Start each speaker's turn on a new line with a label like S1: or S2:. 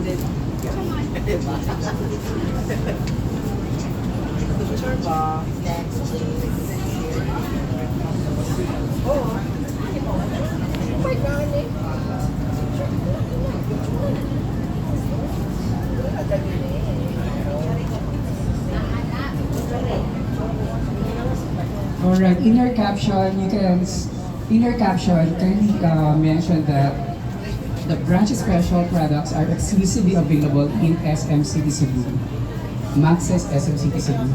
S1: Diba? Picture ba?
S2: Next, please.
S1: Oo.
S2: Oh my God, eh. Picture na. Picture na.
S3: Alright, in your caption, kindly mention that the Brunch Special products are exclusively available in SM City Cebu. Max's SM City Cebu.